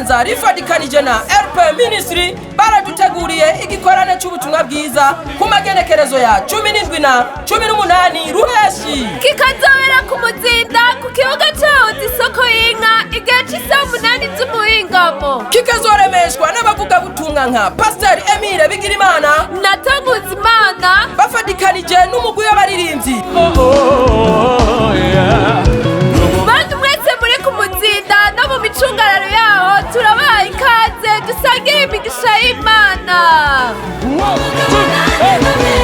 Bubanza rifatikanije na RP Ministry baraduteguriye igikorane cy'ubutumwa bwiza ku magenekerezo ya 17 na 18 Ruheshi. Kikazobera ku Muzinda, ku kibuga cahoze isoko y'inka, igihe c'isaha 8 z'umuhingamo. Kikazoremeshwa n'abavugabutumwa nka Pasiteri Emile Bigirimana na Tanguzimana, bafatikanije n'umugwi w'abaririmbyi. Bantu mwese muri ku Muzinda no mu micungararo yaho, turabaha ikaze, dusangire imigisha y'Imana. One, two, hey.